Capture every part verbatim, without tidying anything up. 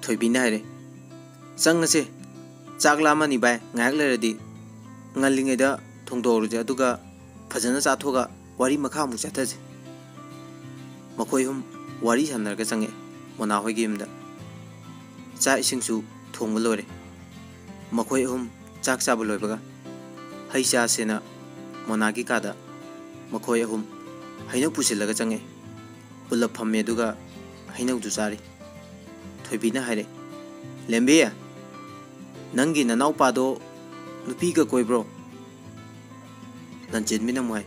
ꯊꯣꯏꯕꯤꯅ ꯍꯥꯏꯔꯦ, "ꯆꯪꯉꯁꯦ, ꯆꯥꯛ ꯂꯥꯝꯃꯅꯤ ꯚꯥꯏ, ꯉꯥꯏꯍꯥꯛ ꯂꯩꯔꯗꯤ ꯉꯜꯂꯤꯉꯩꯗ ꯊꯣꯡꯗꯣꯛꯍꯧꯔꯁꯦ, ꯑꯗꯨꯒ ꯐꯖꯅ ꯆꯥꯊꯣꯛꯑꯒ ꯋꯥꯔꯤ ꯃꯈꯥ ꯑꯃꯨꯛ ꯆꯠꯊꯁꯦ"꯫ ꯃꯈꯣꯏ ꯑꯍꯨꯝ ꯋꯥꯔꯤ ꯁꯥꯟꯅꯔꯒ ꯆꯪꯉꯛꯑꯦ ꯃꯣꯅꯥ ꯍꯣꯏꯒꯤ ꯌꯨꯝꯗ꯫ ꯆꯥꯛ ꯏꯁꯤꯡꯁꯨ ꯊꯣꯡꯕ ꯂꯣꯏꯔꯦ꯫ ꯃꯈꯣꯏ ꯑꯍꯨꯝ ꯆꯥꯛ ꯆꯥꯕ ꯂꯣꯏꯕꯒ ꯍꯩ ꯆꯥꯁꯦꯅ ꯃꯣꯅꯥꯒꯤ ꯀꯥꯗ ꯃꯈꯣꯏ ꯑꯍꯨꯝ ꯍꯩꯅꯧ ꯄꯨꯁꯤꯜꯂꯒ ꯆꯪꯉꯛꯑꯦ꯫ ꯄꯨꯂꯞ ꯐꯝꯃꯦ, ꯑꯗꯨꯒ ꯍꯩꯅꯧꯗꯨ ꯆꯥꯔꯤ꯫ ꯊꯣꯏꯕꯤꯅ ꯍꯥꯏꯔꯦ, "ꯂꯦꯝꯕꯤ, ꯅꯪꯒꯤ ꯅꯅꯥꯎꯄꯥꯗꯣ ꯅꯨꯄꯤꯒ ꯀꯣꯏꯕ꯭ꯔꯣ?" ꯂꯟꯆꯦꯟꯕꯤꯅ ꯑꯃꯨꯛ ꯍꯥꯏ,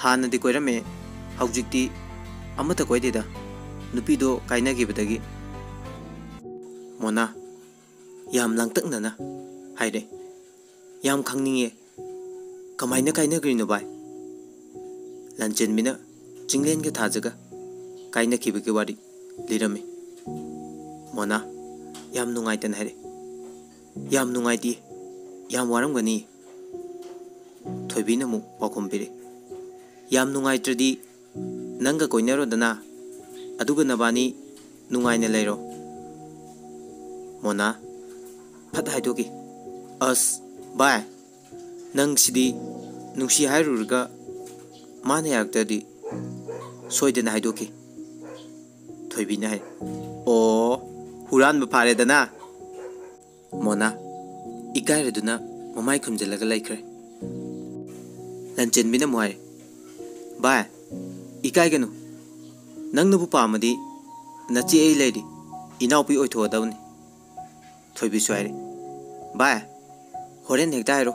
"ꯍꯥꯟꯅꯗꯤ ꯀꯣꯏꯔꯝꯃꯦ, ꯍꯧꯖꯤꯛꯇꯤ ꯑꯃꯠꯇ ꯀꯣꯏꯗꯦꯗ, ꯅꯨꯄꯤꯗꯣ ꯀꯥꯏꯅꯈꯤꯕꯗꯒꯤ"꯫ ꯃꯣꯅꯥ ꯌꯥꯝ ꯂꯥꯡꯇꯛꯅꯅ ꯍꯥꯏꯔꯦ, "ꯌꯥꯝ ꯈꯪꯅꯤꯡꯉꯦ, ꯀꯃꯥꯏꯅ ꯀꯥꯏꯅꯈ꯭ꯔꯤꯅꯣ ꯚꯥꯏ?" ꯂꯟꯆꯦꯟꯕꯤꯅ ꯆꯤꯡꯂꯦꯟꯒ ꯊꯥꯖꯒ ꯀꯥꯏꯅꯈꯤꯕꯒꯤ ꯋꯥꯔꯤ ꯂꯤꯔꯝꯃꯤ꯫ ꯃꯣꯅꯥ ꯌꯥꯝ ꯅꯨꯡꯉꯥꯏꯇꯅ ꯍꯥꯏꯔꯦ, "ꯌꯥꯝ ꯅꯨꯡꯉꯥꯏꯇꯦ, ꯌꯥꯝ ꯋꯥꯔꯝꯒꯅꯤ"꯫ ꯊꯣꯏꯕꯤꯅ ꯑꯃꯨꯛ ꯄꯥꯎꯈꯨꯝ ꯄꯤꯔꯦ, "ꯌꯥꯝ ꯅꯨꯡꯉꯥꯏꯇ꯭ꯔꯗꯤ ꯅꯪꯒ ꯀꯣꯏꯅꯔꯣꯗꯅ, ꯑꯗꯨꯒ ꯅꯕꯥꯅꯤ ꯅꯨꯡꯉꯥꯏꯅ ꯂꯩꯔꯣ"꯫ ꯃꯣꯅꯥ ꯐꯠ ꯍꯥꯏꯗꯣꯛꯈꯤ, "ꯑꯁ ꯚꯥꯏ, ꯅꯪ ꯁꯤꯗꯤ ꯅꯨꯡꯁꯤ ꯍꯥꯏꯔꯨꯔꯒ ꯃꯥꯅ ꯌꯥꯔꯛꯇ꯭ꯔꯗꯤ ꯁꯣꯏꯗꯅ ꯍꯥꯏꯗꯣꯛꯈꯤ"꯫ ꯊꯣꯏꯕꯤꯅ ꯍꯥꯏ, "ꯑꯣ, ꯍꯨꯔꯥꯟꯕ ꯐꯥꯔꯦꯗꯅ"꯫ ꯃꯣꯅꯥ ꯏꯀꯥꯏꯔꯗꯨꯅ ꯃꯃꯥꯏ ꯈꯨꯝꯖꯤꯜꯂꯒ ꯂꯩꯈ꯭ꯔꯦ꯫ ꯂꯟꯆꯦꯟꯕꯤꯅ ꯑꯃꯨꯛ ꯍꯥꯏꯔꯦ, "ꯚꯥꯏ, ꯏꯀꯥꯏꯒꯅꯨ꯫ ꯅꯪꯅꯕꯨ ꯄꯥꯝꯃꯗꯤ ꯅꯆꯦ ꯑꯩ ꯂꯩꯔꯤ, ꯏꯅꯥꯎꯄꯤ ꯑꯣꯏꯊꯣꯛꯑꯗꯕꯅꯤ"꯫ ꯊꯣꯏꯕꯤꯁꯨ ꯍꯥꯏꯔꯦ, "ꯚꯥꯏ, ꯍꯣꯔꯦꯟ ꯍꯦꯛꯇ ꯍꯥꯏꯔꯣ,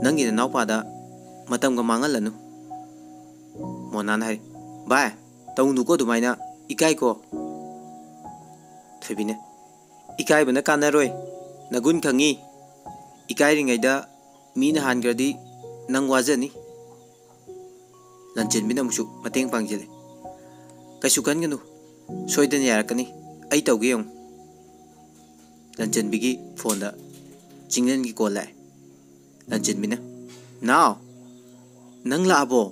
ꯅꯪꯒꯤ ꯅꯅꯥꯎꯄꯥꯗ ꯃꯇꯝꯒ ꯃꯥꯡꯍꯜꯂꯅꯨ"꯫ ꯃꯣꯅꯥꯅ ꯍꯥꯏꯔꯦ, "ꯚꯥꯏ, ꯇꯧꯅꯨꯀꯣ ꯑꯗꯨꯃꯥꯏꯅ, ꯏꯀꯥꯏꯀꯣ"꯫ ꯊꯣꯏꯕꯤꯅ, "ꯏꯀꯥꯏꯕꯅ ꯀꯥꯟꯅꯔꯣꯏ, ꯅꯒꯨꯟ ꯈꯪꯉꯤ꯫ ꯏꯀꯥꯏꯔꯤꯉꯩꯗ ꯃꯤꯅ ꯍꯥꯟꯈ꯭ꯔꯗꯤ ꯅꯪ ꯋꯥꯖꯅꯤ"꯫ ꯂꯟꯆꯦꯟꯕꯤꯅ ꯑꯃꯨꯛꯁꯨ ꯃꯇꯦꯡ ꯄꯥꯡꯁꯤꯜꯂꯦ, "ꯀꯩꯁꯨ ꯈꯟꯒꯅꯨ, ꯁꯣꯏꯗꯅ ꯌꯥꯔꯛꯀꯅꯤ, ꯑꯩ ꯇꯧꯒꯦ ꯌꯦꯡꯉꯨ"꯫ ꯂꯟꯆꯦꯟꯕꯤꯒꯤ ꯐꯣꯟꯗ ꯆꯤꯡꯂꯦꯟꯒꯤ ꯀꯣꯜ ꯂꯥꯛꯑꯦ꯫ ꯂꯟꯆꯦꯟꯕꯤꯅ, "ꯅꯥꯎ, ꯅꯪ ꯂꯥꯛꯑꯕꯣ?"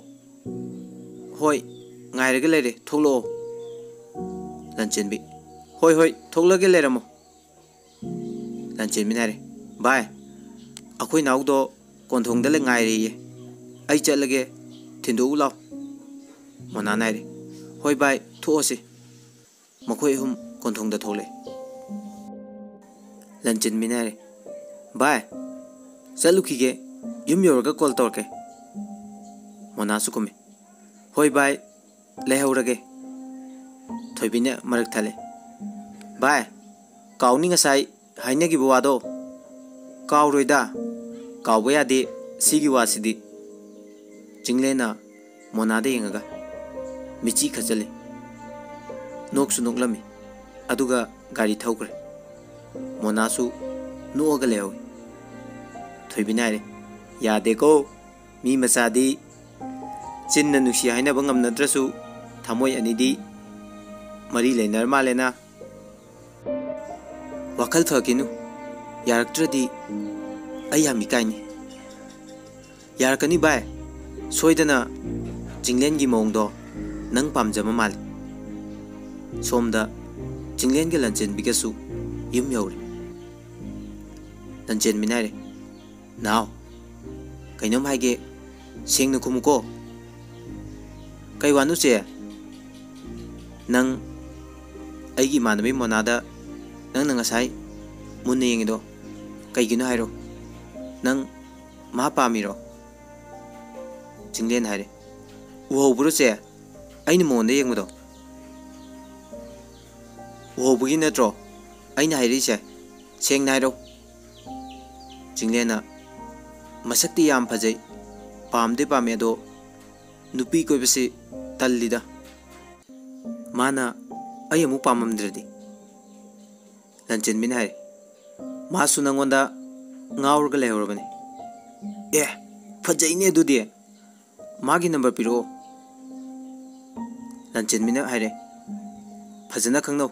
"ꯍꯣꯏ, ꯉꯥꯏꯔꯒ ꯂꯩꯔꯦ, ꯊꯣꯛꯂꯛꯑꯣ"꯫ ꯂꯟꯆꯦꯟꯕꯤ, "ꯍꯣꯏ, ꯍꯣꯏ, ꯊꯣꯛꯂꯒꯦ, ꯂꯩꯔꯝꯃꯣ꯫" ꯂꯟꯆꯦꯟꯕꯤꯅ ꯍꯥꯏꯔꯦ, "ꯚꯥꯏ, ꯑꯩꯈꯣꯏ ꯅꯥꯎꯗꯣ ꯀꯣꯟꯊꯣꯡꯗ ꯂꯩ ꯉꯥꯏꯔꯦꯌꯦ꯫ ꯑꯩ ꯆꯠꯂꯒꯦ, ꯊꯤꯟꯗꯣꯛꯎ ꯂꯥꯎ꯫" ꯃꯣꯅꯥꯅ ꯍꯥꯏꯔꯦ, "ꯍꯣꯏ ꯚꯥꯏ, ꯊꯣꯛꯑꯁꯤ꯫" ꯃꯈꯣꯏ ꯑꯍꯨꯝ ꯀꯣꯟꯊꯣꯡꯗ ꯊꯣꯛꯂꯛꯑꯦ꯫ ꯂꯟꯆꯦꯟꯕꯤꯅ ꯍꯥꯏꯔꯦ, "ꯚꯥꯏ, ꯆꯠꯂꯨꯈꯤꯒꯦ, ꯌꯨꯝ ꯌꯧꯔꯒ ꯀꯣꯜ ꯇꯧꯔꯛꯀꯦ꯫" ꯃꯣꯅꯥꯁꯨ ꯀꯨꯝꯃꯦ꯫ "ꯍꯣꯏ ꯚꯥꯏ, ꯂꯩꯍꯧꯔꯒꯦ꯫" ꯊꯣꯏꯕꯤꯅ ꯃꯔꯛ ꯊꯠꯂꯦ꯫ "ꯚꯥꯏ, ꯀꯥꯎꯅꯤ ꯉꯁꯥꯏ ꯍꯥꯏꯅꯈꯤꯕ ꯋꯥꯗꯣ?" "ꯀꯥꯎꯔꯣꯏꯗ, ꯀꯥꯎꯕ ꯌꯥꯗꯦ ꯁꯤꯒꯤ ꯋꯥꯁꯤꯗꯤ꯫" ꯆꯤꯡꯂꯦꯟꯅ ꯃꯣꯅꯥꯗ ꯌꯦꯡꯉꯒ ꯃꯤꯆꯤ ꯈꯠꯆꯜꯂꯤ꯫ ꯅꯣꯛꯁꯨ ꯅꯣꯛꯂꯝꯃꯤ꯫ ꯑꯗꯨꯒ ꯒꯥꯔꯤ ꯊꯧꯈ꯭ꯔꯦ꯫ ꯃꯣꯅꯥꯁꯨ ꯅꯣꯛꯑꯒ ꯂꯩꯍꯧꯏ꯫ ꯊꯣꯏꯕꯤꯅ ꯍꯥꯏꯔꯦ, "ꯌꯥꯗꯦꯀꯣ, ꯃꯤ ꯃꯆꯥꯗꯤ ꯆꯤꯟꯅ ꯅꯨꯡꯁꯤ ꯍꯥꯏꯅꯕ ꯉꯝꯅꯗ꯭ꯔꯁꯨ ꯊꯃꯣꯏ ꯑꯅꯤꯗꯤ ꯃꯔꯤ ꯂꯩꯅꯔ ꯃꯥꯜꯂꯦꯅ꯫" "ꯋꯥꯈꯜ ꯐꯈꯤꯅꯨ, ꯌꯥꯔꯛꯇ꯭ꯔꯗꯤ ꯑꯩ ꯌꯥꯝ ꯏꯀꯥꯏꯅꯤ꯫" "ꯌꯥꯔꯛꯀꯅꯤ ꯚꯥꯏ, ꯁꯣꯏꯗꯅ ꯆꯤꯡꯂꯦꯟꯒꯤ ꯃꯑꯣꯡꯗꯣ ꯅꯪ ꯄꯥꯝꯖꯕ ꯃꯥꯜꯂꯤ꯫" ꯁꯣꯝꯗ ꯆꯤꯡꯂꯦꯟꯒ ꯂꯟꯆꯦꯟꯕꯤꯒꯁꯨ ꯌꯨꯝ ꯌꯧꯔꯦ꯫ ꯂꯟꯆꯦꯟꯕꯤꯅ ꯍꯥꯏꯔꯦ, "ꯅꯥꯎ, ꯀꯩꯅꯣꯝ ꯍꯥꯏꯒꯦ, ꯁꯦꯡꯅ ꯈꯨꯝꯃꯨꯀꯣ꯫" "ꯀꯩ ꯋꯥꯅꯣ ꯆꯦ?" "ꯅꯪ ꯑꯩꯒꯤ ꯏꯃꯥꯟꯅꯕꯤ ꯃꯣꯅꯥꯗ ꯅꯪꯅ ꯉꯁꯥꯏ ꯃꯨꯟꯅ ꯌꯦꯡꯉꯤꯗꯣ ꯀꯩꯒꯤꯅꯣ ꯍꯥꯏꯔꯣ? ꯅꯪ ꯃꯥ ꯄꯥꯝꯃꯤꯔꯣ?" ꯆꯤꯡꯂꯦꯟ ꯍꯥꯏꯔꯦ, "ꯎꯍꯧꯕ꯭ꯔꯣ ꯆꯦ, ꯑꯩꯅ ꯃꯉꯣꯟꯗ ꯌꯦꯡꯕꯗꯣ? ꯎꯍꯧꯕꯒꯤ ꯅꯠꯇ꯭ꯔꯣ ꯑꯩꯅ ꯍꯥꯏꯔꯛꯏꯁꯦ? ꯁꯦꯡꯅ ꯍꯥꯏꯔꯣ꯫" ꯆꯤꯡꯂꯦꯟꯅ, "ꯃꯁꯛꯇꯤ ꯌꯥꯝ ꯐꯖꯩ, ꯄꯥꯝꯗꯤ ꯄꯥꯝꯃꯦ, ꯑꯗꯣ ꯅꯨꯄꯤ ꯀꯣꯏꯕꯁꯤ ꯇꯜꯂꯤꯗ꯫ ꯃꯥꯅ ꯑꯩ ꯑꯃꯨꯛ ꯄꯥꯝꯃꯝꯗ꯭ꯔꯗꯤ?" ꯂꯟꯆꯦꯟꯕꯤꯅ ꯍꯥꯏꯔꯦ, "ꯃꯥꯁꯨ ꯅꯪꯉꯣꯟꯗ ꯉꯥꯎꯔꯒ ꯂꯩꯍꯧꯔꯕꯅꯤ꯫" "ꯑꯦ, ꯐꯖꯩꯅꯦ ꯑꯗꯨꯗꯤ꯫ ꯃꯥꯒꯤ ꯅꯝꯕꯔ ꯄꯤꯔꯛꯑꯣ꯫" ꯂꯟꯆꯦꯟꯕꯤꯅ ꯍꯥꯏꯔꯦ, "ꯐꯖꯅ ꯈꯪꯅꯧ꯫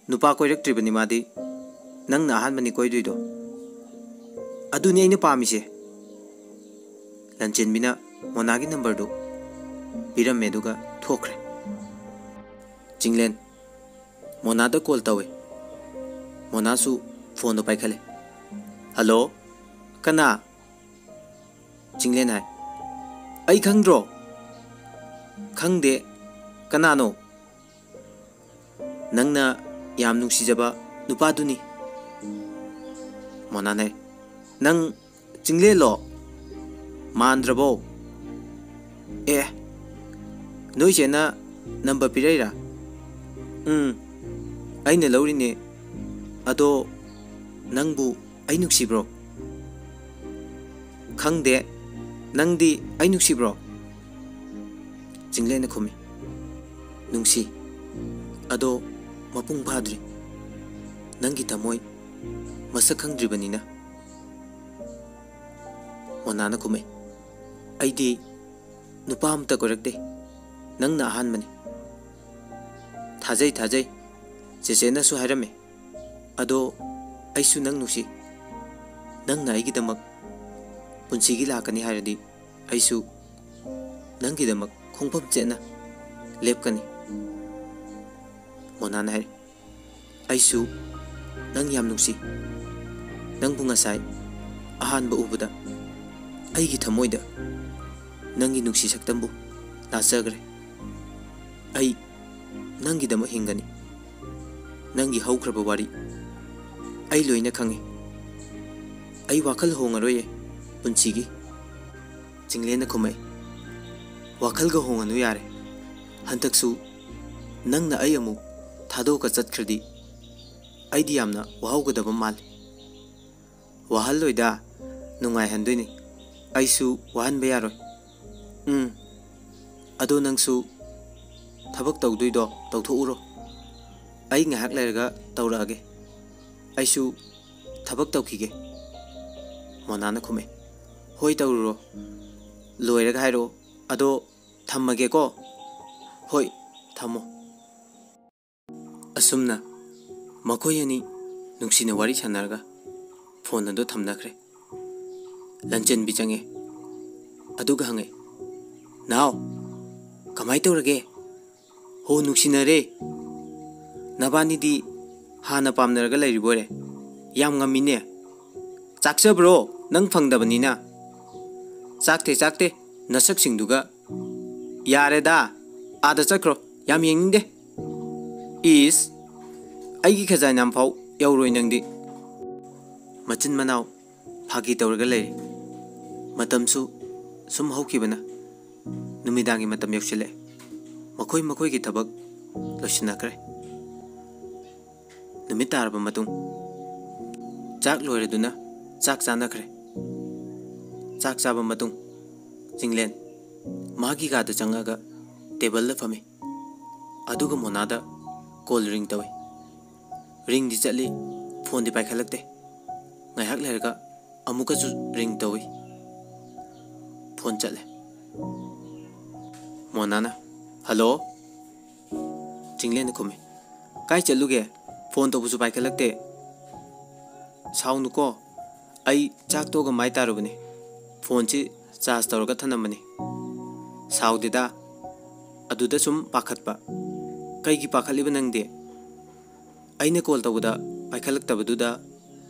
ꯅꯨꯄꯥ ꯀꯣꯏꯔꯛꯇ꯭ꯔꯤꯕꯅꯤ ꯃꯥꯗꯤ꯫ ꯅꯪꯅ ꯑꯍꯥꯟꯕꯅꯤ ꯀꯣꯏꯗꯣꯏꯗꯣ꯫ ꯑꯗꯨꯅꯤ ꯑꯩꯅ ꯄꯥꯝꯃꯤꯁꯦ꯫" ꯂꯟꯆꯦꯟꯕꯤꯅ ꯃꯣꯅꯥꯒꯤ ꯅꯝꯕꯔꯗꯨ ꯄꯤꯔꯝꯃꯦ, ꯑꯗꯨꯒ ꯊꯣꯛꯈ꯭ꯔꯦ꯫ ꯆꯤꯡꯂꯦꯟ, ꯃꯣꯅꯥꯗ ꯀꯣꯜ ꯇꯧꯏ꯫ ꯃꯣꯅꯥꯁꯨ ꯐꯣꯟꯗꯣ ꯄꯥꯏꯈꯠꯂꯦ꯫ "ꯍꯜꯂꯣ, ꯀꯅꯥ?" ꯆꯤꯡꯂꯦꯟ ꯍꯥꯏ꯫ "ꯑꯩ ꯈꯪꯗ꯭ꯔꯣ?" "ꯈꯪꯗꯦ, ꯀꯅꯥꯅꯣ?" "ꯅꯪꯅ ꯌꯥꯝ ꯅꯨꯡꯁꯤꯖꯕ ꯅꯨꯄꯥꯗꯨꯅꯤ꯫" ꯃꯣꯅꯥꯅ ꯍꯥꯏ꯫ "ꯅꯪ ꯆꯤꯡꯂꯦꯜꯂꯣ? ꯃꯥꯟꯗ꯭ꯔꯕꯣ?" "ꯑꯦ, ꯅꯣꯏ ꯆꯦꯅ ꯅꯝꯕ ꯄꯤꯔꯛꯏꯔꯥ?" "ꯎꯝ, ꯑꯩꯅ ꯂꯧꯔꯤꯅꯦ꯫ ꯑꯗꯣ ꯅꯪꯕꯨ ꯑꯩ ꯅꯨꯡꯁꯤꯕ꯭ꯔꯣ?" "ꯈꯪꯗꯦ, ꯅꯪꯗꯤ ꯑꯩ ꯅꯨꯡꯁꯤꯕ꯭ꯔꯣ?" ꯆꯤꯡꯂꯦꯟꯅ ꯈꯨꯝꯃꯤ꯫ "ꯅꯨꯡꯁꯤ, ꯑꯗꯣ ꯃꯄꯨꯡ ꯐꯥꯗ꯭ꯔꯤ꯫ ꯅꯪꯒꯤ ꯊꯃꯣꯏ ꯃꯁꯛ ꯈꯪꯗ꯭ꯔꯤꯕꯅꯤꯅ꯫" ꯃꯣꯅꯥꯅ ꯈꯨꯝꯃꯦ꯫ "ꯑꯩꯗꯤ ꯅꯨꯄꯥ ꯑꯃꯇ ꯀꯣꯏꯔꯛꯇꯦ꯫ ꯅꯪꯅ ꯑꯍꯥꯟꯕꯅꯤ꯫" "ꯊꯥꯖꯩ, ꯊꯥꯖꯩ꯫ ꯆꯦꯆꯦꯅꯁꯨ ꯍꯥꯏꯔꯝꯃꯦ꯫ ꯑꯗꯣ ꯑꯩꯁꯨ ꯅꯪ ꯅꯨꯡꯁꯤ꯫ ꯅꯪꯅ ꯑꯩꯒꯤꯗꯃꯛ ꯄꯨꯟꯁꯤꯒꯤ ꯂꯥꯛꯀꯅꯤ ꯍꯥꯏꯔꯗꯤ ꯑꯩꯁꯨ ꯅꯪꯒꯤꯗꯃꯛ ꯈꯣꯡꯐꯝ ꯆꯦꯠꯅ ꯂꯦꯞꯀꯅꯤ꯫" ꯃꯣꯅꯥꯅ ꯍꯥꯏꯔꯤ꯫ "ꯑꯩꯁꯨ ꯅꯪ ꯌꯥꯝ ꯅꯨꯡꯁꯤ꯫ ꯅꯪꯕꯨ ꯉꯁꯥꯏ ꯑꯍꯥꯟꯕ ꯎꯕꯗ ꯑꯩꯒꯤ ꯊꯃꯣꯏꯗ ꯅꯪꯒꯤ ꯅꯨꯡꯁꯤ ꯁꯛꯇꯝꯕꯨ ꯂꯥꯠꯆꯈ꯭ꯔꯦ꯫ ꯑꯩ ꯅꯪꯒꯤꯗꯃꯛ ꯍꯤꯡꯒꯅꯤ꯫ ꯅꯪꯒꯤ ꯍꯧꯈ꯭ꯔꯕ ꯋꯥꯔꯤ ꯑꯩ ꯂꯣꯏꯅ ꯈꯪꯉꯤ꯫ ꯑꯩ ꯋꯥꯈꯜ ꯍꯣꯡꯉꯔꯣꯏꯌꯦ ꯄꯨꯟꯁꯤꯒꯤ꯫" ꯆꯤꯡꯂꯦꯟꯅ ꯈꯨꯝꯃꯛꯏ꯫ "ꯋꯥꯈꯜꯒ ꯍꯣꯡꯉꯅꯨ ꯌꯥꯔꯦ꯫ ꯍꯟꯗꯛꯁꯨ ꯅꯪꯅ ꯑꯩ ꯑꯃꯨꯛ ꯊꯥꯗꯣꯛꯑꯒ ꯆꯠꯈ꯭ꯔꯗꯤ ꯑꯩꯗꯤ ꯌꯥꯝꯅ ꯋꯥꯍꯧꯒꯗꯕ ꯃꯥꯜꯂꯤ꯫" "ꯋꯥꯍꯜꯂꯣꯏꯗ, ꯅꯨꯡꯉꯥꯏꯍꯟꯗꯣꯏꯅꯤ꯫ ꯑꯩꯁꯨ ꯋꯥꯍꯟꯕ ꯌꯥꯔꯣꯏ꯫" "ꯎꯝ, ꯑꯗꯣ ꯅꯪꯁꯨ ꯊꯕꯛ ꯇꯧꯗꯣꯏꯗꯣ ꯇꯧꯊꯣꯛꯎꯔꯣ꯫ ꯑꯩ ꯉꯥꯏꯍꯥꯛ ꯂꯩꯔꯒ ꯇꯧꯔꯛꯑꯒꯦ꯫ ꯑꯩꯁꯨ ꯊꯕꯛ ꯇꯧꯈꯤꯒꯦ꯫" ꯃꯣꯅꯥꯅ ꯈꯨꯝꯃꯦ꯫ "ꯍꯣꯏ, ꯇꯧꯔꯨꯔꯣ꯫ ꯂꯣꯏꯔꯒ ꯍꯥꯏꯔꯛꯑꯣ꯫ ꯑꯗꯣ ꯊꯝꯃꯒꯦꯀꯣ꯫" "ꯍꯣꯏ, ꯊꯝꯃꯣ꯫" ꯑꯁꯨꯝꯅ ꯃꯈꯣꯏ ꯑꯅꯤ ꯅꯨꯡꯁꯤꯅ ꯋꯥꯔꯤ ꯁꯥꯟꯅꯔꯒ ꯐꯣꯟ ꯑꯗꯨ ꯊꯝꯅꯈ꯭ꯔꯦ꯫ ꯂꯟꯆꯦꯟꯕꯤ ꯆꯪꯉꯦ꯫ ꯑꯗꯨꯒ ꯍꯪꯉꯦ, "ꯅꯥꯎ, ꯀꯃꯥꯏ ꯇꯧꯔꯒꯦ?" "ꯍꯣ, ꯅꯨꯡꯁꯤꯅꯔꯦ꯫" ꯅꯕꯥꯅꯤꯗꯤ ꯍꯥꯟꯅ ꯄꯥꯝꯅꯔꯒ ꯂꯩꯔꯤꯕꯣꯏꯔꯦ? ꯌꯥꯝ ꯉꯝꯃꯤꯅꯦ꯫ ꯆꯥꯛꯆꯕ꯭ꯔꯣ? ꯅꯪ ꯐꯪꯗꯕꯅꯤꯅ꯫ ꯆꯥꯛꯇꯦ, ꯆꯥꯛꯇꯦ, ꯅꯁꯛꯁꯤꯡꯗꯨꯒ꯫ ꯌꯥꯔꯦꯗ, ꯑꯥꯗ ꯆꯠꯈ꯭ꯔꯣ, ꯌꯥꯝ ꯌꯦꯡꯅꯤꯡꯗꯦ꯫ ꯏꯁ, ꯑꯩꯒꯤ ꯈꯖꯥꯏ ꯅꯥꯝꯐꯥꯎ ꯌꯧꯔꯣꯏ ꯅꯪꯗꯤ꯫ ꯃꯆꯤꯟ ꯃꯅꯥꯎ ꯐꯥꯒꯤ ꯇꯧꯔꯒ ꯂꯩꯔꯦ꯫ ꯃꯇꯝꯁꯨ ꯁꯨꯝ ꯍꯧꯈꯤꯕꯅ ꯅꯨꯃꯤꯗꯥꯡꯒꯤ ꯃꯇꯝ ꯌꯧꯁꯤꯜꯂꯛꯑꯦ꯫ ꯃꯈꯣꯏ ꯃꯈꯣꯏꯒꯤ ꯊꯕꯛ ꯂꯣꯏꯁꯤꯟꯅꯈ꯭ꯔꯦ꯫ ꯅꯨꯃꯤꯠ ꯇꯥꯔꯕ ꯃꯇꯨꯡ, ꯆꯥꯛ ꯂꯣꯏꯔꯗꯨꯅ ꯆꯥꯛ ꯆꯥꯅꯈ꯭ꯔꯦ꯫ ꯆꯥꯛ ꯆꯥꯕ ꯃꯇꯨꯡ, ꯆꯤꯡꯂꯦꯟ ꯃꯥꯒꯤ ꯀꯥꯗ ꯆꯪꯉꯒ ꯇꯦꯕꯜꯗ ꯐꯝꯃꯤ꯫ ꯑꯗꯨꯒ ꯃꯣꯅꯥꯗ ꯀꯣꯜ ꯔꯤꯡ ꯇꯧꯏ꯫ ꯔꯤꯡꯗꯤ ꯆꯠꯂꯤ, ꯐꯣꯟꯗꯤ ꯄꯥꯏꯈꯠꯂꯛꯇꯦ꯫ ꯉꯥꯏꯍꯥꯛ ꯂꯩꯔꯒ ꯑꯃꯨꯛꯀꯁꯨ ꯔꯤꯡ ꯇꯧꯏ꯫ ꯐꯣꯟ ꯆꯠꯂꯦ꯫ ꯃꯣꯅꯥꯅ, "ꯍꯜꯂꯣ?" ꯆꯤꯡꯂꯦꯟꯅ ꯈꯨꯝꯃꯤ꯫ "ꯀꯥꯏ ꯆꯠꯂꯨꯒꯦ? ꯐꯣꯟ ꯇꯧꯕꯁꯨ ꯄꯥꯏꯈꯠꯂꯛꯇꯦ꯫" "ꯁꯥꯎꯅꯨꯀꯣ, ꯑꯩ ꯆꯥꯛ ꯇꯣꯛꯑꯒ ꯃꯥꯏ ꯇꯥꯔꯨꯕꯅꯤ꯫ ꯐꯣꯟꯁꯤ ꯆꯥꯔꯖ ꯇꯧꯔꯒ ꯊꯅꯝꯕꯅꯤ꯫ ꯁꯥꯎꯗꯦꯗ, ꯑꯗꯨꯗ ꯁꯨꯝ ꯄꯥꯈꯠꯄ꯫" "ꯀꯩꯒꯤ ꯄꯥꯈꯠꯂꯤꯕ ꯅꯪꯗꯤ?" "ꯑꯩꯅ ꯀꯣꯜ ꯇꯧꯕꯗ ꯄꯥꯏꯈꯠꯂꯛꯇꯕꯗꯨꯗ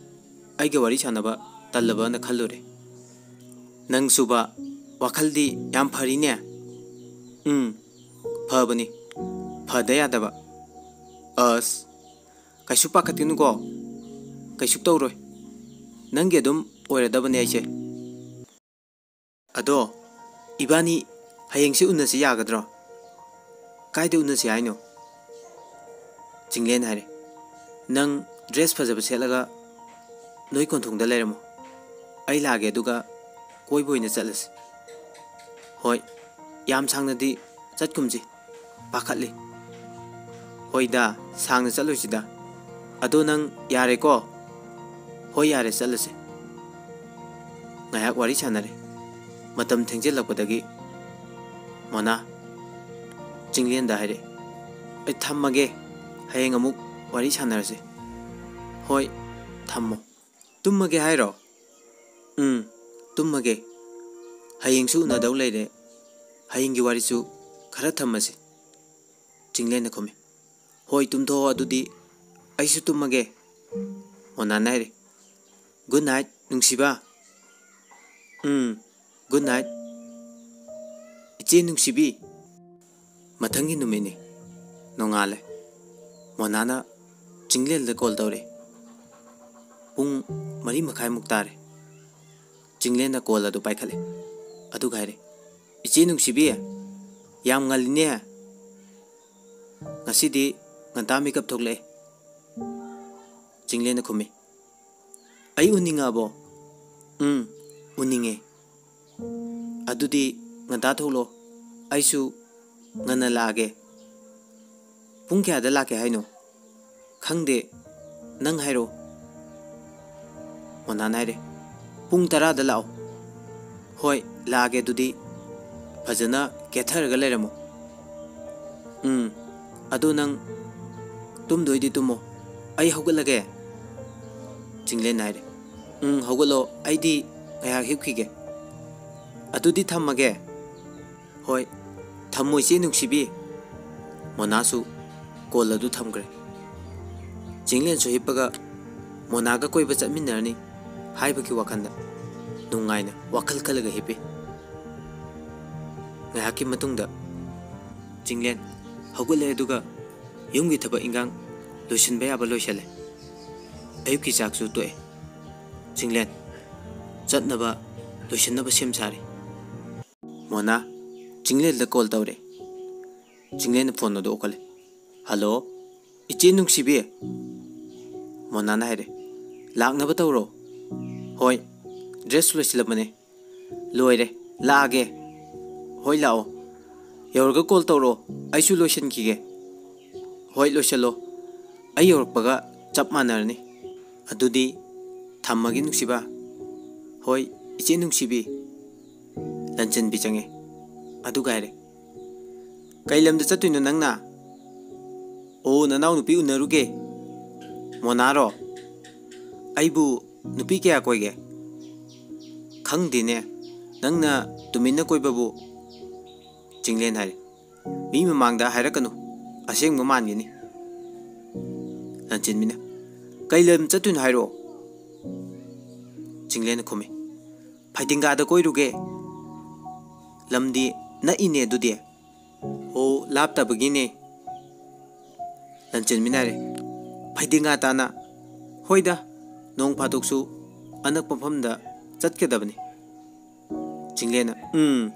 ꯑꯩꯒ ꯋꯥꯔꯤ ꯁꯥꯟꯅꯕ ꯇꯜꯂꯕꯅ ꯈꯜꯂꯨꯔꯦ꯫" "ꯅꯪꯁꯨꯕ ꯋꯥꯈꯜꯗꯤ ꯌꯥꯝ ꯐꯔꯤꯅꯦ꯫" "ꯎꯝ, ꯐꯕꯅꯤ, ꯐꯗ ꯌꯥꯗꯕ꯫" "ꯑꯁ, ꯀꯩꯁꯨ ꯄꯥꯈꯠꯀꯅꯨꯀꯣ, ꯀꯩꯁꯨ ꯇꯧꯔꯣꯏ꯫ ꯅꯪꯒꯤ ꯑꯗꯨꯝ ꯑꯣꯏꯔꯗꯕꯅꯦ ꯑꯩꯁꯦ꯫" "ꯑꯗꯣ, ꯏꯕꯥꯅꯤ ꯍꯌꯦꯡꯁꯦ ꯎꯅꯁꯤ ꯌꯥꯒꯗ꯭ꯔꯣ?" "ꯀꯥꯏꯗ ꯎꯅꯁꯤ ꯍꯥꯏꯅꯣ?" ꯆꯤꯡꯂꯦꯟ ꯍꯥꯏꯔꯦ꯫ "ꯅꯪ ꯗ꯭ꯔꯦꯁ ꯐꯖꯕ ꯁꯦꯠꯂꯒ ꯅꯣꯏ ꯀꯣꯟꯊꯣꯡꯗ ꯂꯩꯔꯝꯃꯣ꯫ ꯑꯩ ꯂꯥꯛꯑꯒꯦ, ꯑꯗꯨꯒ ꯀꯣꯏꯕ ꯑꯣꯏꯅ ꯆꯠꯂꯁꯤ꯫" "ꯍꯣꯏ, ꯌꯥꯝ ꯁꯥꯡꯅꯗꯤ ꯆꯠꯀꯨꯝꯁꯤ, ꯄꯥꯈꯠꯂꯤ꯫" "ꯍꯣꯏꯗ, ꯁꯥꯡꯅ ꯆꯠꯂꯣꯏꯁꯤꯗ꯫ ꯑꯗꯣ ꯅꯪ ꯌꯥꯔꯦꯀꯣ?" "ꯍꯣꯏ, ꯌꯥꯔꯦ, ꯆꯠꯂꯁꯦ꯫" ꯉꯥꯏꯍꯥꯛ ꯋꯥꯔꯤ ꯁꯥꯟꯅꯔꯦ꯫ ꯃꯇꯝ ꯊꯦꯡꯖꯤꯜꯂꯛꯄꯗꯒꯤ ꯃꯣꯅꯥ ꯆꯤꯡꯂꯦꯟꯗ ꯍꯥꯏꯔꯛꯑꯦ, "ꯑꯩ ꯊꯝꯃꯒꯦ, ꯍꯌꯦꯡ ꯑꯃꯨꯛ ꯋꯥꯔꯤ ꯁꯥꯟꯅꯔꯁꯦ꯫" "ꯍꯣꯏ, ꯊꯝꯃꯣ꯫" "ꯇꯨꯝꯃꯒꯦ ꯍꯥꯏꯔꯣ?" "ꯎꯝ, ꯇꯨꯝꯃꯒꯦ꯫ ꯍꯌꯦꯡꯁꯨ ꯎꯅꯗꯧ ꯂꯩꯔꯦ꯫ ꯍꯌꯦꯡꯒꯤ ꯋꯥꯔꯤꯁꯨ ꯈꯔ ꯊꯝꯃꯁꯤ꯫" ꯆꯤꯡꯂꯦꯟꯅ ꯈꯨꯝꯃꯤ꯫ "ꯍꯣꯏ, ꯇꯨꯝꯊꯣꯛꯑꯣ ꯑꯗꯨꯗꯤ, ꯑꯩꯁꯨ ꯇꯨꯝꯃꯒꯦ"꯫ ꯃꯣꯅꯥꯅ ꯍꯥꯏꯔꯦ, "Good night, ꯅꯨꯡꯁꯤꯕ"꯫ "ꯎꯝ, good night, ꯏꯆꯦ ꯅꯨꯡꯁꯤꯕꯤ"꯫ ꯃꯊꯪꯒꯤ ꯅꯨꯃꯤꯠꯅꯤ꯫ ꯅꯣꯡꯉꯥꯜꯂꯦ꯫ ꯃꯣꯅꯥꯅ ꯆꯤꯡꯂꯦꯟꯗ call ꯇꯧꯔꯦ꯫ ꯄꯨꯡ ꯃꯔꯤ ꯃꯈꯥꯏꯃꯨꯛ ꯇꯥꯔꯦ꯫ ꯆꯤꯡꯂꯦꯟꯅ call ꯑꯗꯨ ꯄꯥꯏꯈꯠꯂꯦ꯫ ꯑꯗꯨꯒ ꯍꯥꯏꯔꯦ, "ꯏꯆꯦ ꯅꯨꯡꯁꯤꯕꯤ, ꯌꯥꯝ ꯉꯜꯂꯤꯅꯦ꯫ ꯉꯁꯤꯗꯤ ꯉꯟꯇꯥ ꯃꯤꯀꯞ ꯊꯣꯛꯂꯛꯑꯦ"꯫ ꯆꯤꯡꯂꯦꯟꯅ ꯈꯨꯝꯃꯤ, "ꯑꯩ ꯎꯅꯤꯡꯉꯛꯑꯕꯣ?" "ꯎꯝ, ꯎꯅꯤꯡꯉꯦ"꯫ "ꯑꯗꯨꯗꯤ ꯉꯟꯇꯥ ꯊꯣꯛꯂꯣ, ꯑꯩꯁꯨ ꯉꯟꯅ ꯂꯥꯛꯑꯒꯦ"꯫ "ꯄꯨꯡ ꯀꯌꯥꯗ ꯂꯥꯛꯀꯦ ꯍꯥꯏꯅꯣ?" "ꯈꯪꯗꯦ, ꯅꯪ ꯍꯥꯏꯔꯛꯑꯣ"꯫ ꯃꯣꯅꯥꯅ ꯍꯥꯏꯔꯦ, "ꯄꯨꯡ ꯇꯔꯥꯗ ꯂꯥꯛꯑꯣ"꯫ "ꯍꯣꯏ, ꯂꯥꯛꯑꯒꯦ ꯑꯗꯨꯗꯤ꯫ ꯐꯖꯅ ꯀꯦꯊꯔꯒ ꯂꯩꯔꯝꯃꯣ"꯫ "ꯎꯝ, ꯑꯗꯣ ꯅꯪ ꯇꯨꯝꯗꯣꯏꯗꯤ ꯇꯨꯝꯃꯣ, ꯑꯩ ꯍꯧꯒꯠꯂꯒꯦ"꯫ ꯆꯤꯡꯂꯦꯟꯅ ꯍꯥꯏꯔꯦ, "ꯎꯝ, ꯍꯧꯒꯠꯂꯣ, ꯑꯩꯗꯤ ꯉꯥꯏꯍꯥꯛ ꯍꯤꯞꯈꯤꯒꯦ"꯫ "ꯑꯗꯨꯗꯤ ꯊꯝꯃꯒꯦ"꯫ "ꯍꯣꯏ, ꯊꯝꯃꯣ ꯏꯆꯦ ꯅꯨꯡꯁꯤꯕꯤ"꯫ ꯃꯣꯅꯥꯁꯨ call ꯑꯗꯨ ꯊꯝꯈ꯭ꯔꯦ꯫ ꯆꯤꯡꯂꯦꯟꯁꯨ ꯍꯤꯞꯄꯒ ꯃꯣꯅꯥꯒ ꯀꯣꯏꯕ ꯆꯠꯃꯤꯟꯅꯔꯅꯤ ꯍꯥꯏꯕꯒꯤ ꯋꯥꯈꯜꯗ ꯅꯨꯡꯉꯥꯏꯅ ꯋꯥꯈꯜ ꯈꯜꯂꯒ ꯍꯤꯞꯄꯤ꯫ ꯉꯥꯏꯍꯥꯛꯀꯤ ꯃꯇꯨꯡꯗ ꯆꯤꯡꯂꯦꯟ ꯍꯧꯒꯠꯂꯦ, ꯑꯗꯨꯒ ꯌꯨꯝꯒꯤ ꯊꯕꯛ ꯏꯟꯈꯥꯡ ꯂꯣꯏꯁꯤꯟꯕ ꯌꯥꯕ ꯂꯣꯏꯁꯤꯜꯂꯦ꯫ ꯑꯌꯨꯛꯀꯤ ꯆꯥꯛꯁꯨ ꯇꯣꯛꯑꯦ꯫ ꯆꯤꯡꯂꯦꯟ ꯆꯠꯅꯕ ꯂꯣꯏꯁꯤꯟꯅꯕ ꯁꯦꯝ ꯁꯥꯔꯤ꯫ ꯃꯣꯅꯥ ꯆꯤꯡꯂꯦꯟꯗ call ꯇꯧꯔꯦ꯫ ꯆꯤꯡꯂꯦꯟꯅ phone ꯑꯗꯨ ꯑꯣꯛꯈꯠꯂꯦ꯫ "Hello, ꯏꯆꯦ ꯅꯨꯡꯁꯤꯕꯤ"꯫ ꯃꯣꯅꯥꯅ ꯍꯥꯏꯔꯦ, "ꯂꯥꯛꯅꯕ ꯇꯧꯔꯣ"꯫ "ꯍꯣꯏ, dress ꯂꯣꯏꯁꯤꯜꯂꯝꯕꯅꯦ"꯫ "ꯂꯣꯏꯔꯦ, ꯂꯥꯛꯑꯒꯦ"꯫ "ꯍꯣꯏ, ꯂꯥꯛꯑꯣ꯫ ꯌꯧꯔꯒ call ꯇꯧꯔꯛꯑꯣ, ꯑꯩꯁꯨ ꯂꯣꯏꯁꯤꯟꯈꯤꯒꯦ"꯫ "ꯍꯣꯏ, ꯂꯣꯏꯁꯤꯜꯂꯣ, ꯑꯩ ꯌꯧꯔꯛꯄꯒ ꯆꯞ ꯃꯥꯟꯅꯔꯅꯤ"꯫ "ꯑꯗꯨꯗꯤ ꯊꯝꯃꯒꯦ ꯅꯨꯡꯁꯤꯕ"꯫ "ꯍꯣꯏ, ꯏꯆꯦ ꯅꯨꯡꯁꯤꯕꯤ"꯫ ꯂꯟꯆꯦꯟꯕꯤ ꯆꯪꯉꯦ꯫ ꯑꯗꯨꯒ ꯍꯥꯏꯔꯦ, "ꯀꯩ ꯂꯝꯗ ꯆꯠꯇꯣꯏꯅꯣ ꯅꯪꯅ?" "ꯑꯣ, ꯅꯅꯥꯎ ꯅꯨꯄꯤ ꯎꯅꯔꯨꯒꯦ"꯫ "ꯃꯣꯅꯥꯔꯣ? ꯑꯩꯕꯨ ꯅꯨꯄꯤ ꯀꯌꯥ ꯀꯣꯏꯒꯦ?" "ꯈꯪꯗꯦꯅꯦ, ꯅꯪꯅ ꯇꯨꯃꯤꯟꯅ ꯀꯣꯏꯕꯕꯨ"꯫ ꯆꯤꯡꯂꯦꯟ ꯍꯥꯏꯔꯦ, "ꯃꯤ ꯃꯃꯥꯡꯗ ꯍꯥꯏꯔꯛꯀꯅꯨ, ꯑꯁꯦꯡꯕ ꯃꯥꯟꯒꯅꯤ"꯫ ꯂꯟꯆꯦꯟꯕꯤꯅ, "ꯀꯩ ꯂꯝ ꯆꯠꯇꯣꯏꯅꯣ ꯍꯥꯏꯔꯛꯑꯣ?" ꯆꯤꯡꯂꯦꯟꯅ ꯈꯨꯝꯃꯤ, "ꯐꯩꯗꯤꯡꯒꯥꯗ ꯀꯣꯏꯔꯨꯒꯦ꯫ ꯂꯝꯗꯤ ꯅꯛꯏꯅꯦ ꯑꯗꯨꯗꯤ꯫" "ꯑꯣ, ꯂꯥꯞꯇꯕꯒꯤꯅꯦ꯫" ꯂꯟꯆꯦꯟꯕꯤꯅ ꯍꯥꯏꯔꯦ, "ꯐꯩꯗꯤꯡꯒꯥ ꯇꯥꯅ?" "ꯍꯣꯏꯗ, ꯅꯣꯡ ꯐꯥꯗꯣꯛꯁꯨ ꯑꯅꯛꯄ ꯃꯐꯝꯗ ꯆꯠꯀꯗꯕꯅꯤ꯫" ꯆꯤꯡꯂꯦꯟꯅ, "ꯎꯝ,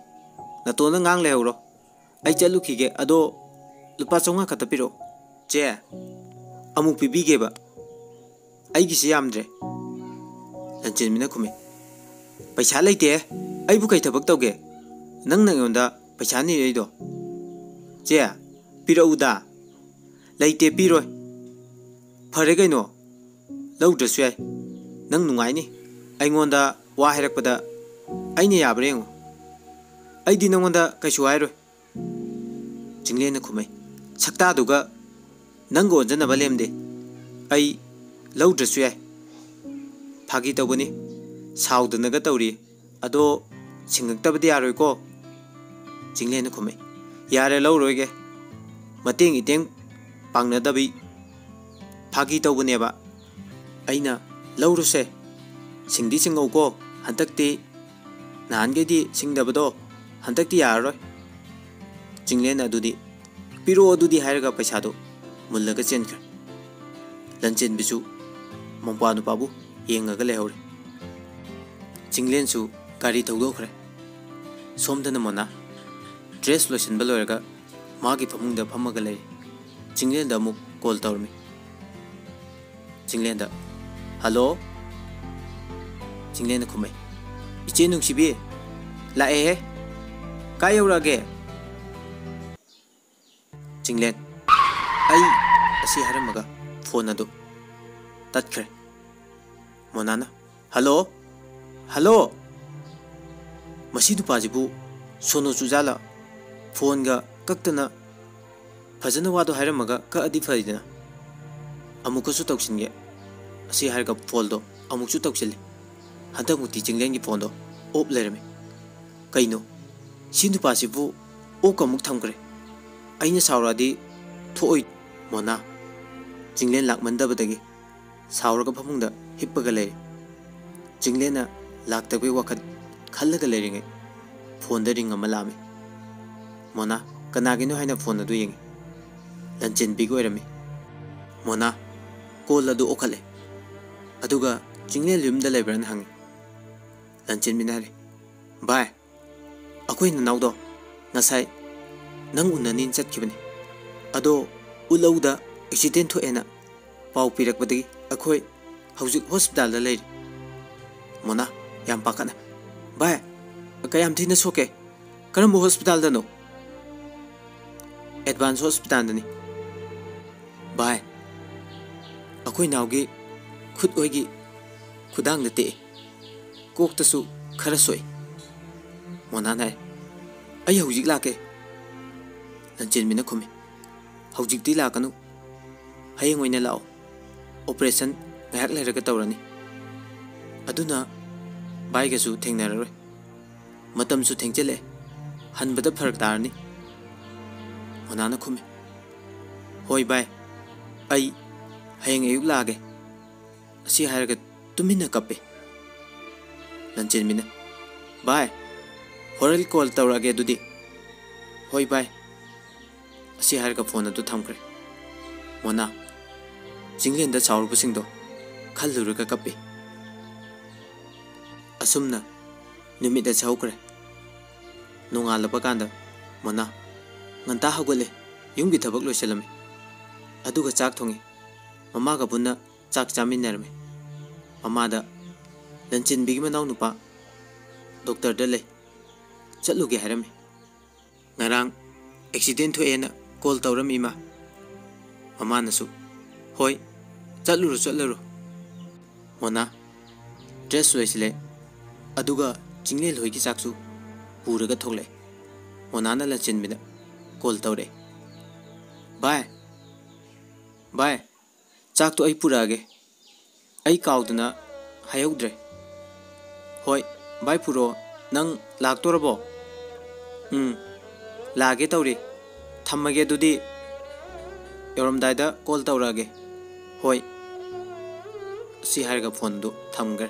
ꯅꯇꯣꯟꯗ ꯉꯥꯡ ꯂꯩꯍꯧꯔꯣ꯫ ꯑꯩ ꯆꯠꯂꯨꯈꯤꯒꯦ꯫ ꯑꯗꯣ ꯂꯨꯄꯥ ꯆꯥꯝꯃꯉꯥ ꯈꯛꯇ ꯄꯤꯔꯛꯑꯣ꯫" "ꯆꯦ, ꯑꯃꯨꯛ ꯄꯤꯕꯤꯒꯦꯕ꯫ ꯑꯩꯒꯤꯁꯤ ꯌꯥꯝꯗ꯭ꯔꯦ꯫" ꯂꯟꯆꯦꯟꯕꯤꯅ ꯈꯨꯝꯃꯤ, "ꯄꯩꯁꯥ ꯂꯩꯇꯦ꯫ ꯑꯩꯕꯨ ꯀꯩ ꯊꯕꯛ ꯇꯧꯒꯦ? ꯅꯪꯅ ꯑꯩꯉꯣꯟꯗ ꯄꯩꯁꯥ ꯅꯤꯔꯛꯏꯗꯣ?" "ꯆꯦ, ꯄꯤꯔꯛꯎꯗ꯫" "ꯂꯩꯇꯦ, ꯄꯤꯔꯣꯏ꯫" "ꯐꯔꯦ ꯀꯩꯅꯣ, ꯂꯧꯗ꯭ꯔꯁꯨ ꯌꯥꯏ꯫ ꯅꯪ ꯅꯨꯡꯉꯥꯏꯅꯤ꯫ ꯑꯩꯉꯣꯟꯗ ꯋꯥ ꯍꯥꯏꯔꯛꯄꯗ ꯑꯩꯅ ꯌꯥꯕ꯭ꯔꯥ ꯌꯦꯡꯉꯨ꯫ ꯑꯩꯗꯤ ꯅꯪꯉꯣꯟꯗ ꯀꯩꯁꯨ ꯍꯥꯏꯔꯣꯏ꯫" ꯆꯤꯡꯂꯦꯟꯅ ꯈꯨꯝꯃꯩ, "ꯁꯛꯇꯥꯗꯨꯒ ꯅꯪꯒ ꯑꯣꯟꯖꯟꯅꯕ ꯂꯦꯝꯗꯦ꯫ ꯑꯩ ꯂꯧꯗ꯭ꯔꯁꯨ ꯌꯥꯏ꯫ ꯐꯥꯒꯤ ꯇꯧꯕꯅꯤ, ꯁꯥꯎꯗꯅꯒ ꯇꯧꯔꯤ꯫ ꯑꯗꯣ ꯁꯤꯡꯉꯛꯇꯕꯗꯤ ꯌꯥꯔꯣꯏꯀꯣ?" ꯆꯤꯡꯂꯦꯟꯅ ꯈꯨꯝꯃꯩ, "ꯌꯥꯔꯦ, ꯂꯧꯔꯣꯏꯒꯦ꯫ ꯃꯇꯦꯡ ꯏꯇꯦꯡ ꯄꯥꯡꯅꯗꯕꯤ ꯐꯥꯒꯤ ꯇꯧꯕꯅꯦꯕ꯫ ꯑꯩꯅ ꯂꯧꯔꯨꯁꯦ, ꯁꯤꯡꯗꯤ ꯁꯤꯡꯉꯧꯀꯣ ꯍꯟꯗꯛꯇꯤ꯫ ꯅꯍꯥꯟꯈꯩꯗꯤ ꯁꯤꯡꯗꯕꯗꯣ ꯍꯟꯗꯛꯇꯤ ꯌꯥꯔꯔꯣꯏ꯫" ꯆꯤꯡꯂꯦꯟꯅ ꯑꯗꯨꯗꯤ, "ꯄꯤꯔꯛꯑꯣ ꯑꯗꯨꯗꯤ" ꯍꯥꯏꯔꯒ ꯄꯩꯁꯥꯗꯨ ꯃꯨꯜꯂꯒ ꯆꯦꯟꯈ꯭ꯔꯦ꯫ ꯂꯟꯆꯦꯟꯕꯤꯁꯨ ꯃꯧꯄ꯭ꯋꯥ ꯅꯨꯄꯥꯕꯨ ꯌꯦꯡꯉꯒ ꯂꯩꯍꯧꯔꯦ꯫ ꯆꯤꯡꯂꯦꯟꯁꯨ ꯒꯥꯔꯤ ꯊꯧꯗꯣꯛꯈ꯭ꯔꯦ꯫ ꯁꯣꯝꯗꯅ ꯃꯣꯅꯥ ꯗ꯭ꯔꯦꯁ ꯂꯣꯏꯁꯤꯟꯕ ꯂꯣꯏꯔꯒ ꯃꯥꯒꯤ ꯐꯃꯨꯡꯗ ꯐꯝꯃꯒ ꯂꯩꯔꯤ꯫ ꯆꯤꯡꯂꯦꯟꯗ ꯑꯃꯨꯛ ꯀꯣꯜ ꯇꯧꯔꯝꯃꯤ꯫ ꯆꯤꯡꯂꯦꯟꯗ, "ꯍꯜꯂꯣ?" ꯆꯤꯡꯂꯦꯟꯅ ꯈꯨꯝꯃꯩ, "ꯏꯆꯦ ꯅꯨꯡꯁꯤꯕꯤ, ꯂꯥꯛꯑꯦꯍꯦ꯫ ꯀꯥꯏ ꯌꯧꯔꯛꯑꯒꯦ?" ꯆꯤꯡꯂꯦꯟ, "ꯑꯩ" ꯑꯁꯤ ꯍꯥꯏꯔꯝꯃꯒ ꯐꯣꯟ ꯑꯗꯨ ꯇꯠꯈ꯭ꯔꯦ꯫ ꯃꯣꯅꯥꯅ, "ꯍꯜꯂꯣ? ꯍꯜꯂꯣ? ꯃꯁꯤ ꯅꯨꯄꯥꯁꯤꯕꯨ ꯁꯣꯅꯣ ꯆꯨꯖꯥꯂ? ꯐꯣꯟꯒ ꯀꯛꯇꯅ ꯐꯖꯅ ꯋꯥꯗꯣ ꯍꯥꯏꯔꯝꯃꯒ ꯀꯛꯑꯗꯤ ꯐꯔꯤꯗꯅ꯫ ꯑꯃꯨꯛꯀꯁꯨ ꯇꯧꯁꯤꯟꯒꯦ" ꯑꯁꯤ ꯍꯥꯏꯔꯒ ꯐꯣꯟꯗꯣ ꯑꯃꯨꯛꯁꯨ ꯇꯧꯁꯤꯜꯂꯤ꯫ ꯍꯟꯗꯛꯃꯨꯛꯇꯤ ꯆꯤꯡꯂꯦꯟꯒꯤ ꯐꯣꯟꯗꯣ ꯑꯣꯞ ꯂꯩꯔꯝꯃꯤ꯫ "ꯀꯩꯅꯣ? ꯁꯤ ꯅꯨꯄꯥꯁꯤꯕꯨ ꯑꯣꯞꯀ ꯑꯃꯨꯛ ꯊꯝꯈ꯭ꯔꯦ꯫ ꯑꯩꯅ ꯁꯥꯎꯔꯛꯑꯗꯤ ꯊꯣꯛꯑꯣꯏ꯫" ꯃꯣꯅꯥ, ꯆꯤꯡꯂꯦꯟ ꯂꯥꯛꯃꯟꯗꯕꯗꯒꯤ ꯁꯥꯎꯔꯒ ꯐꯃꯨꯡꯗ ꯍꯤꯞꯄꯒ ꯂꯩꯔꯦ꯫ ꯆꯤꯡꯂꯦꯟꯅ ꯂꯥꯛꯇꯕꯒꯤ ꯋꯥꯈꯜ ꯈꯜꯂꯒ ꯂꯩꯔꯤꯉꯩ ꯐꯣꯟꯗ ꯔꯤꯡ ꯑꯃ ꯂꯥꯛꯑꯝꯃꯤ꯫ ꯃꯣꯅꯥ ꯀꯅꯥꯒꯤꯅꯣ ꯍꯥꯏꯅ ꯐꯣꯟ ꯑꯗꯨ ꯌꯦꯡꯉꯤ꯫ ꯂꯟꯆꯦꯟꯕꯤꯒꯤ ꯑꯣꯏꯔꯝꯃꯤ꯫ ꯃꯣꯅꯥ ꯀꯣꯜ ꯑꯗꯨ ꯑꯣꯛꯈꯠꯂꯦ꯫ ꯑꯗꯨꯒ ꯆꯤꯡꯂꯦꯟ ꯌꯨꯝꯗ ꯂꯩꯕ꯭ꯔꯥꯅ ꯍꯪꯉꯤ꯫ ꯂꯟꯆꯦꯟꯕꯤꯅ ꯍꯥꯏꯔꯤ, "ꯚꯥꯏ, ꯑꯩꯈꯣꯏ ꯅꯅꯥꯎꯗꯣ ꯉꯁꯥꯏ ꯅꯪ ꯎꯅꯅꯤꯅ ꯆꯠꯈꯤꯕꯅꯤ꯫ ꯑꯗꯣ ꯎꯠꯂꯧꯗ ꯑꯦꯛꯁꯤꯗꯦꯟ ꯊꯣꯛꯑꯦꯅ ꯄꯥꯎ ꯄꯤꯔꯛꯄꯗꯒꯤ ꯑꯩꯈꯣꯏ ꯍꯧꯖꯤꯛ ꯍꯣꯁꯄꯤꯇꯥꯜꯗ ꯂꯩꯔꯤ꯫" ꯃꯣꯅꯥ ꯌꯥꯝ ꯄꯥꯈꯠꯅ, "ꯚꯥꯏ, ꯀꯌꯥꯝ ꯊꯤꯅ ꯁꯣꯛꯀꯦ? ꯀꯔꯝꯕ ꯍꯣꯁꯄꯤꯇꯥꯜꯗꯅꯣ?" "ꯑꯦꯗꯚꯥꯟꯁ ꯍꯣꯁꯄꯤꯇꯥꯜꯗꯅꯤ꯫" "ꯚꯥꯏ, ꯑꯩꯈꯣꯏ ꯅꯥꯎꯒꯤ ꯈꯨꯠ ꯑꯣꯏꯒꯤ ꯈꯨꯗꯥꯡꯗ ꯇꯦꯛꯑꯦ, ꯀꯣꯛꯇꯁꯨ ꯈꯔ ꯁꯣꯛꯏ꯫" ꯃꯣꯅꯥꯅ ꯍꯥꯏ, "ꯑꯩ ꯍꯧꯖꯤꯛ ꯂꯥꯛꯀꯦ꯫" ꯂꯟꯆꯦꯟꯕꯤꯅ ꯈꯨꯝꯃꯤ, "ꯍꯧꯖꯤꯛꯇꯤ ꯂꯥꯛꯀꯅꯨ, ꯍꯌꯦꯡ ꯑꯣꯏꯅ ꯂꯥꯛꯑꯣ, ꯑꯣꯄꯔꯦꯁꯟ ꯉꯥꯏꯍꯥꯛ ꯂꯩꯔꯒ ꯇꯧꯔꯅꯤ꯫ ꯑꯗꯨꯅ ꯚꯥꯏꯒꯁꯨ ꯊꯦꯡꯅꯔꯔꯣꯏ, ꯃꯇꯝꯁꯨ ꯊꯦꯡꯖꯤꯜꯂꯛꯑꯦ, ꯍꯟꯕꯗ ꯐꯔꯛ ꯇꯥꯔꯅꯤ꯫" ꯃꯣꯅꯥꯅ ꯈꯨꯝꯃꯤ, "ꯍꯣꯏ ꯚꯥꯏ, ꯑꯩ ꯍꯌꯦꯡ ꯑꯌꯨꯛ ꯂꯥꯛꯑꯒꯦ꯫" ꯑꯁꯤ ꯍꯥꯏꯔꯒ ꯇꯨꯃꯤꯟꯅ ꯀꯞꯄꯤ꯫ ꯂꯟꯆꯦꯟꯕꯤꯅ, "ꯚꯥꯏ, ꯍꯣꯔꯦꯟ ꯀꯣꯜ ꯇꯧꯔꯛꯑꯒꯦ ꯑꯗꯨꯗꯤ꯫" "ꯍꯣꯏ ꯚꯥꯏ꯫" ꯑꯁꯤ ꯍꯥꯏꯔꯒ ꯐꯣꯟ ꯑꯗꯨ ꯊꯝꯈ꯭ꯔꯦ꯫ ꯃꯣꯅꯥ ꯆꯤꯡꯂꯦꯟꯗ ꯁꯥꯎꯔꯨꯕꯁꯤꯡꯗꯣ ꯈꯜꯂꯨꯔꯒ ꯀꯞꯄꯤ꯫ ꯑꯁꯨꯝꯅ ꯅꯨꯃꯤꯠ ꯑꯁꯤ ꯍꯧꯈ꯭ꯔꯦ꯫ ꯅꯣꯡꯉꯥꯜꯂꯛꯄ ꯀꯥꯟꯗ ꯃꯣꯅꯥ ꯉꯟꯇꯥ ꯍꯧꯒꯠꯂꯦ, ꯌꯨꯝꯒꯤ ꯊꯕꯛ ꯂꯣꯏꯁꯤꯜꯂꯝꯃꯤ꯫ ꯑꯗꯨꯒ ꯆꯥꯛ ꯊꯣꯡꯉꯤ꯫ ꯃꯃꯥꯒ ꯄꯨꯟꯅ ꯆꯥꯛ ꯆꯥꯃꯤꯟꯅꯔꯝꯃꯤ꯫ ꯃꯃꯥꯗ ꯂꯟꯆꯦꯟꯕꯤꯒꯤ ꯃꯅꯥꯎꯅꯨꯄꯥ ꯗꯣꯛꯇꯔꯗ ꯂꯩ, ꯆꯠꯂꯨꯒꯦ ꯍꯥꯏꯔꯝꯃꯤ꯫ ꯉꯔꯥꯡ ꯑꯦꯛꯁꯤꯗꯦꯟ ꯊꯣꯛꯑꯦꯅ ꯀꯣꯜ ꯇꯧꯔꯝꯃꯤ ꯏꯃꯥ꯫ ꯃꯃꯥꯅꯁꯨ, "ꯍꯣꯏ, ꯆꯠꯂꯨꯔꯣ, ꯆꯠꯂꯨꯔꯣ꯫" ꯃꯣꯅꯥ ꯗ꯭ꯔꯦꯁ ꯂꯣꯏꯁꯤꯜꯂꯦ, ꯑꯗꯨꯒ ꯆꯤꯡꯂꯦꯟ ꯍꯣꯏꯒꯤ ꯆꯥꯛꯁꯨ ꯄꯨꯔꯒ ꯊꯣꯛꯂꯛꯑꯦ꯫ ꯃꯣꯅꯥꯅ ꯂꯟꯆꯦꯟꯕꯤꯗ ꯀꯣꯜ ꯇꯧꯔꯛꯑꯦ꯫ "ꯚꯥꯏ, ꯚꯥꯏ, ꯆꯥꯛꯇꯣ ꯑꯩ ꯄꯨꯔꯛꯑꯒꯦ, ꯑꯩ ꯀꯥꯎꯗꯅ ꯍꯥꯏꯍꯧꯗ꯭ꯔꯦ꯫" "ꯍꯣꯏ, ꯚꯥꯏ ꯄꯨꯔꯛꯑꯣ꯫ ꯅꯪ ꯂꯥꯛꯇꯣꯔꯕꯣ?" "ꯎꯝ, ꯂꯥꯛꯑꯒꯦ ꯇꯧꯔꯤ꯫ ꯊꯝꯃꯒꯦ ꯑꯗꯨꯗꯤ, ꯌꯧꯔꯝꯗꯥꯏꯗ ꯀꯣꯜ ꯇꯧꯔꯛꯑꯒꯦ꯫" "ꯍꯣꯏ," ꯁꯤ ꯍꯥꯏꯔꯒ ꯐꯣꯟꯗꯨ ꯊꯝꯈ꯭ꯔꯦ꯫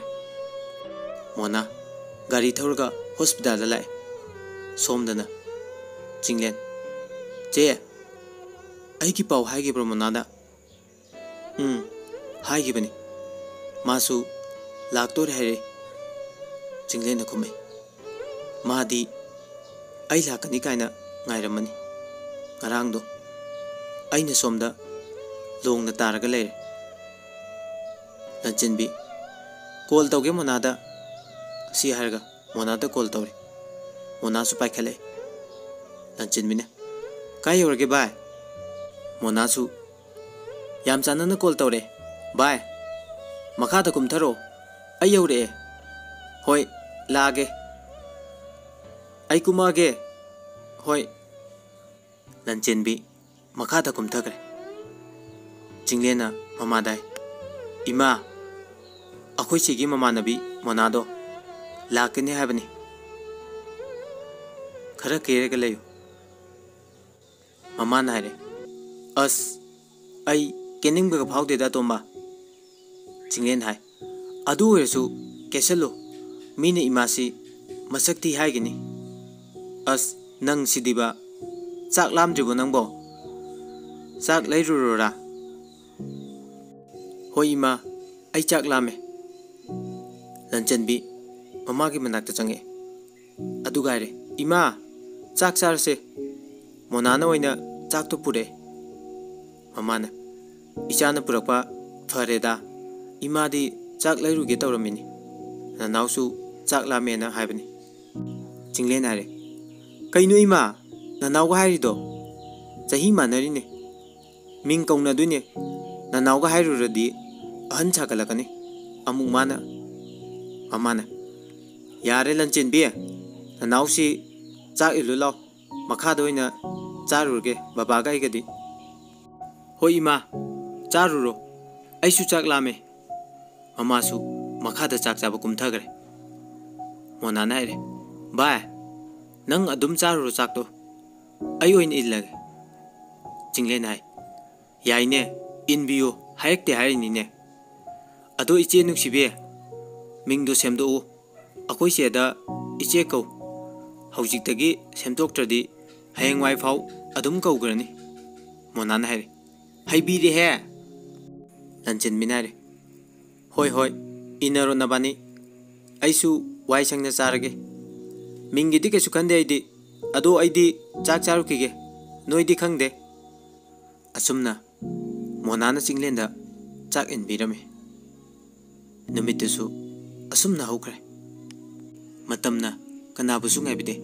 ꯃꯣꯅꯥ ꯒꯥꯔꯤ ꯊꯧꯔꯒ ꯍꯣꯁꯄꯤꯇꯥꯜꯗ ꯂꯥꯛꯑꯦ꯫ ꯁꯣꯝꯗꯅ ꯆꯤꯡꯂꯦꯟ, "ꯆꯦ, ꯑꯩꯒꯤ ꯄꯥꯎ ꯍꯥꯏꯈꯤꯕ꯭ꯔꯣ ꯃꯣꯅꯥꯗ?" "ꯎꯝ, ꯍꯥꯏꯈꯤꯕꯅꯤ꯫ ꯃꯥꯁꯨ ꯂꯥꯛꯇꯣꯔꯦ ꯍꯥꯏꯔꯛꯏ꯫" ꯆꯤꯡꯂꯦꯟꯅ ꯈꯨꯝꯃꯛꯏ꯫ "ꯃꯥꯗꯤ ꯑꯩ ꯂꯥꯛꯀꯅꯤ ꯀꯥꯏꯅ ꯉꯥꯏꯔꯝꯃꯅꯤ꯫ ꯉꯔꯥꯡꯗꯣ ꯑꯩꯅ ꯁꯣꯝꯗ ꯂꯣꯡꯅ ꯇꯥꯔꯒ ꯂꯩꯔꯦ꯫" ꯂꯟꯆꯦꯟꯕꯤ, "ꯀꯣꯜ ꯇꯧꯒꯦ ꯃꯣꯅꯥꯗ," ꯁꯤ ꯍꯥꯏꯔꯒ ꯃꯣꯅꯥꯗ ꯀꯣꯜ ꯇꯧꯔꯦ꯫ ꯃꯣꯅꯥꯁꯨ ꯄꯥꯏꯈꯠꯂꯛꯑꯦ꯫ ꯂꯟꯆꯦꯟꯕꯤꯅ, "ꯀꯥꯏ ꯌꯧꯔꯒꯦ ꯚꯥꯏ?" ꯃꯣꯅꯥꯁꯨ ꯌꯥꯝ ꯆꯥꯟꯅꯅ ꯀꯣꯜ ꯇꯧꯔꯛꯑꯦ꯫ "ꯚꯥꯏ, ꯃꯈꯥꯗ ꯀꯨꯝꯊꯔꯛꯑꯣ, ꯑꯩ ꯌꯧꯔꯛꯑꯦ꯫" "ꯍꯣꯏ, ꯂꯥꯛꯑꯒꯦ꯫" "ꯑꯩ ꯀꯨꯝꯃꯛꯑꯒꯦ꯫" "ꯍꯣꯏ꯫" ꯂꯟꯆꯦꯟꯕꯤ ꯃꯈꯥꯗ ꯀꯨꯝꯊꯈ꯭ꯔꯦ꯫ ꯆꯤꯡꯂꯦꯟꯅ ꯃꯃꯥꯗ ꯍꯥꯏ, "ꯏꯃꯥ, ꯑꯩꯈꯣꯏ ꯁꯤꯒꯤ ꯃꯃꯥꯟꯅꯕꯤ ꯃꯣꯅꯥꯗꯣ ꯂꯥꯛꯀꯅꯤ ꯍꯥꯏꯕꯅꯤ꯫ ꯈꯔ ꯀꯦꯔꯒ ꯂꯩꯌꯨ꯫" ꯃꯃꯥꯅ ꯍꯥꯏꯔꯦ, "ꯑꯁ, ꯑꯩ ꯀꯦꯅꯤꯡꯕꯒ ꯐꯥꯎꯗꯦꯗ, ꯇꯣꯝꯕ꯫" ꯆꯤꯡꯂꯦꯟ ꯍꯥꯏ, "ꯑꯗꯨ ꯑꯣꯏꯔꯁꯨ ꯀꯦꯁꯜꯂꯨ, ꯃꯤꯅ ꯏꯃꯥꯁꯤ ꯃꯁꯛ ꯊꯤ ꯍꯥꯏꯒꯤꯅꯤ꯫" "ꯑꯁ, ꯅꯪ ꯁꯤꯗꯤꯕ, ꯆꯥꯛ ꯂꯥꯝꯗ꯭ꯔꯤꯕꯣ ꯅꯪꯕꯣ? ꯆꯥꯛ ꯂꯩꯔꯨꯔꯣꯔꯥ?" "ꯍꯣꯏ ꯏꯃꯥ, ꯑꯩ ꯆꯥꯛ ꯂꯥꯝꯃꯦ꯫" ꯂꯟꯆꯦꯟꯕꯤ ꯃꯃꯥꯒꯤ ꯃꯅꯥꯛꯇ ꯆꯪꯉꯛꯑꯦ꯫ ꯑꯗꯨꯒ ꯍꯥꯏꯔꯦ, "ꯏꯃꯥ, ꯆꯥꯛ ꯆꯥꯔꯁꯦ, ꯃꯣꯅꯥꯅ ꯑꯣꯏꯅ ꯆꯥꯛꯇꯣ ꯄꯨꯔꯛꯑꯦ꯫" ꯃꯃꯥꯅ, "ꯏꯆꯥꯅ ꯄꯨꯔꯛꯄ ꯐꯔꯦꯗ, ꯏꯃꯥꯗꯤ ꯆꯥꯛ ꯂꯩꯔꯨꯒꯦ ꯇꯧꯔꯝꯃꯤꯅꯤ, ꯅꯅꯥꯎꯁꯨ ꯆꯥꯛ ꯂꯥꯝꯃꯦꯅ ꯍꯥꯏꯕꯅꯤ꯫" ꯆꯤꯡꯂꯦꯟ ꯍꯥꯏꯔꯦ, "ꯀꯩꯅꯣ ꯏꯃꯥ, ꯅꯅꯥꯎꯒ ꯍꯥꯏꯔꯤꯗꯣ? ꯆꯍꯤ ꯃꯥꯟꯅꯔꯤꯅꯦ, ꯃꯤꯡ ꯀꯧꯅꯗꯣꯏꯅꯦ, ꯅꯅꯥꯎꯒ ꯍꯥꯏꯔꯨꯔꯗꯤ ꯑꯍꯟ ꯁꯥꯒꯠꯂꯛꯀꯅꯤ ꯑꯃꯨꯛ ꯃꯥꯅ꯫" ꯃꯃꯥꯅ, "ꯌꯥꯔꯦ ꯂꯟꯆꯦꯟꯕꯤ, ꯅꯅꯥꯎꯁꯤ ꯆꯥꯛ ꯏꯜꯂꯨ ꯂꯥꯎ, ꯃꯈꯥꯗ ꯑꯣꯏꯅ ꯆꯥꯔꯨꯔꯒꯦ ꯕꯕꯥꯒ ꯑꯩꯒꯗꯤ꯫" "ꯍꯣꯏ ꯏꯃꯥ, ꯆꯥꯔꯨꯔꯣ, ꯑꯩꯁꯨ ꯆꯥꯛ ꯂꯥꯝꯃꯦ꯫" ꯃꯃꯥꯁꯨ ꯃꯈꯥꯗ ꯆꯥꯛ ꯆꯥꯕ ꯀꯨꯝꯊꯈ꯭ꯔꯦ꯫ ꯃꯣꯅꯥꯅ ꯍꯥꯏꯔꯦ, "ꯚꯥꯏ, ꯅꯪ ꯑꯗꯨꯝ ꯆꯥꯔꯨꯔꯣ ꯆꯥꯛꯇꯣ, ꯑꯩ ꯑꯣꯏꯅ ꯏꯜꯂꯒꯦ꯫" ꯆꯤꯡꯂꯦꯟ ꯍꯥꯏ, "ꯌꯥꯏꯅꯦ, ꯏꯟꯕꯤꯌꯨ, ꯍꯥꯏꯔꯛꯇꯦ ꯍꯥꯏꯔꯤꯅꯤꯅꯦ꯫ ꯑꯗꯣ ꯏꯆꯦ ꯅꯨꯡꯁꯤꯕꯤ, ꯃꯤꯡꯗꯣ ꯁꯦꯝꯗꯣꯛꯎ꯫ ꯑꯩꯈꯣꯏ ꯆꯦꯗ ꯏꯆꯦ ꯀꯧ꯫ ꯍꯧꯖꯤꯛꯇꯒꯤ ꯁꯦꯝꯗꯣꯛꯇ꯭ꯔꯗꯤ ꯍꯌꯦꯡꯋꯥꯏ ꯐꯥꯎ ꯑꯗꯨꯝ ꯀꯧꯈ꯭ꯔꯅꯤ꯫ ꯃꯣꯅꯥꯅ ꯍꯥꯏꯔꯦ꯫ ꯍꯩꯕꯤꯔꯦꯍꯦ! ꯂꯟꯆꯦꯟꯕꯤꯅ ꯍꯥꯏꯔꯦ꯫ ꯍꯣꯏ ꯍꯣꯏ, ꯏꯟꯅꯔꯣ ꯅꯕꯥꯅꯤ꯫ ꯑꯩꯁꯨ ꯋꯥꯏ ꯁꯪꯅ ꯆꯥꯔꯒꯦ꯫ ꯃꯤꯡꯒꯤꯗꯤ ꯀꯩꯁꯨ ꯈꯟꯗꯦ ꯑꯩꯗꯤ꯫ ꯑꯗꯣ ꯑꯩꯗꯤ ꯆꯥꯛ ꯆꯥꯔꯨꯈꯤꯒꯦ꯫ ꯅꯣꯏꯗꯤ ꯈꯪꯗꯦ꯫ ꯑꯁꯨꯝꯅ ꯃꯣꯅꯥꯅ ꯆꯤꯡꯂꯦꯟꯗ ꯆꯥꯛ ꯏꯟꯕꯤꯔꯝꯃꯤ꯫ ꯅꯨꯃꯤꯠꯇꯨꯁꯨ ꯑꯁꯨꯝꯅ ꯍꯧꯈ꯭ꯔꯦ꯫ ꯃꯇꯝꯅ ꯀꯅꯥꯕꯨꯁꯨ ꯉꯥꯏꯕꯤꯗꯦ꯫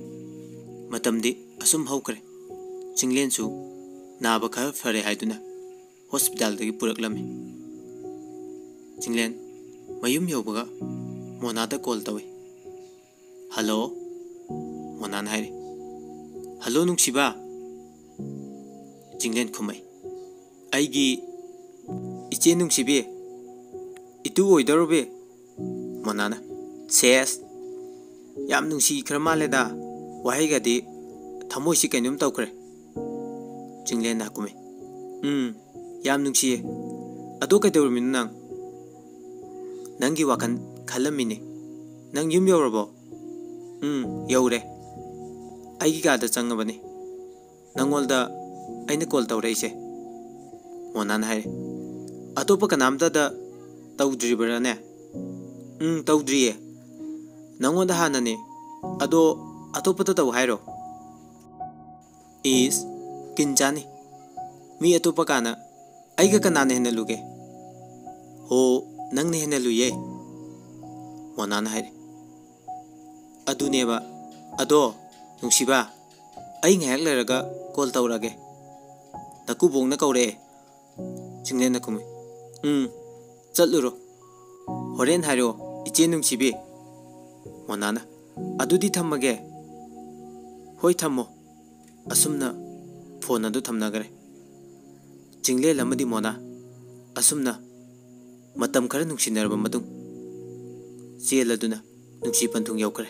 ꯃꯇꯝꯗꯤ ꯑꯁꯨꯝ ꯍꯧꯈ꯭ꯔꯦ꯫ ꯆꯤꯡꯂꯦꯟꯁꯨ ꯅꯥꯕ ꯈꯔ ꯐꯔꯦ ꯍꯥꯏꯗꯨꯅ ꯍꯣꯁꯄꯤꯇꯥꯜꯗꯒꯤ ꯄꯨꯔꯛꯂꯝꯃꯤ꯫ ꯆꯤꯡꯂꯦꯟ ꯃꯌꯨꯝ ꯌꯧꯕꯒ ꯃꯣꯅꯥꯗ ꯀꯣꯜ ꯇꯧꯏ꯫ "ꯍꯜꯂꯣ?" ꯃꯣꯅꯥꯅ ꯍꯥꯏꯔꯤ꯫ "ꯍꯜꯂꯣ ꯅꯨꯡꯁꯤꯕ?" ꯆꯤꯡꯂꯦꯟ ꯈꯨꯝꯃꯛꯏ꯫ "ꯑꯩꯒꯤ ꯏꯆꯦ ꯅꯨꯡꯁꯤꯕꯤ, ꯏꯇꯨ ꯑꯣꯏꯗꯧꯔꯕꯤ?" ꯃꯣꯅꯥꯅ, "ꯁꯦꯁ, ꯌꯥꯝ ꯅꯨꯡꯁꯤꯈ꯭ꯔ ꯃꯥꯜꯂꯦꯗ, ꯋꯥꯍꯩꯒꯗꯤ ꯊꯃꯣꯏꯁꯤ ꯀꯩꯅꯣꯝ ꯇꯧꯈ꯭ꯔꯦ꯫" ꯆꯤꯡꯂꯦꯟꯅ ꯍꯥꯀꯨꯝꯃꯤ꯫ "ꯎꯝ, ꯌꯥꯝ ꯅꯨꯡꯁꯤꯌꯦ꯫ ꯑꯗꯣ ꯀꯩꯗꯧꯔꯝꯃꯤꯅꯣ ꯅꯪ?" "ꯅꯪꯒꯤ ꯋꯥꯈꯜ ꯈꯜꯂꯝꯃꯤꯅꯦ꯫ ꯅꯪ ꯌꯨꯝ ꯌꯧꯔꯕꯣ?" "ꯎꯝ, ꯌꯧꯔꯦ꯫ ꯑꯩꯒꯤ ꯀꯥꯗ ꯆꯪꯉꯕꯅꯤ꯫ ꯅꯪꯉꯣꯟꯗ ꯑꯩꯅ ꯀꯣꯜ ꯇꯧꯔꯛꯏꯁꯦ꯫" ꯃꯣꯅꯥꯅ ꯍꯥꯏꯔꯦ꯫ "ꯑꯇꯣꯞꯄ ꯀꯅꯥꯝꯇꯗ ꯇꯧꯗ꯭ꯔꯤꯕ꯭ꯔꯥꯅꯦ?" "ꯎꯝ, ꯇꯧꯗ꯭ꯔꯤꯌꯦ꯫ ꯅꯪꯉꯣꯟꯗ ꯍꯥꯟꯅꯅꯦ꯫ ꯑꯗꯣ ꯑꯇꯣꯞꯄꯗ ꯇꯧ ꯍꯥꯏꯔꯣ?" "ꯏꯁ, ꯀꯤꯟ ꯆꯥꯅꯤ꯫ ꯃꯤ ꯑꯇꯣꯞꯄ ꯀꯥꯅ ꯑꯩꯒ ꯀꯅꯥꯅ ꯍꯦꯟꯅ ꯂꯨꯒꯦ?" "ꯍꯣ, ꯅꯪꯅ ꯍꯦꯟꯅ ꯂꯨꯏꯌꯦ꯫" ꯃꯣꯅꯥꯅ ꯍꯥꯏꯔꯦ꯫ "ꯑꯗꯨꯅꯦꯕ꯫ ꯑꯗꯣ, ꯅꯨꯡꯁꯤꯕ, ꯑꯩ ꯉꯥꯏꯍꯥꯛ ꯂꯩꯔꯒ ꯀꯣꯜ ꯇꯧꯔꯛꯑꯒꯦ꯫ ꯅꯀꯨꯕꯣꯛꯅ ꯀꯧꯔꯛꯑꯦ꯫" ꯆꯤꯡꯂꯦꯟꯅ ꯈꯨꯝꯃꯤ꯫ "ꯎꯝ, ꯆꯠꯂꯨꯔꯣ꯫ ꯍꯣꯔꯦꯟ ꯍꯥꯏꯔꯛꯑꯣ, ꯏꯆꯦ ꯅꯨꯡꯁꯤꯕꯤ꯫" ꯃꯣꯅꯥꯅ, "ꯑꯗꯨꯗꯤ ꯊꯝꯃꯒꯦ꯫" "ꯍꯣꯏ, ꯊꯝꯃꯣ꯫" ꯑꯁꯨꯝꯅ ꯐꯣꯟ ꯑꯗꯨ ꯊꯝꯅꯈ꯭ꯔꯦ꯫ ꯆꯤꯡꯂꯦꯟ ꯑꯃꯗꯤ ꯃꯣꯅꯥ ꯑꯁꯨꯝꯅ ꯃꯇꯝ ꯈꯔ ꯅꯨꯡꯁꯤꯅꯔꯕ ꯃꯇꯨꯡ, ꯆꯦꯜꯂꯗꯨꯅ ꯅꯨꯡꯁꯤ ꯄꯟꯊꯨꯡ ꯌꯧꯈ꯭ꯔꯦ꯫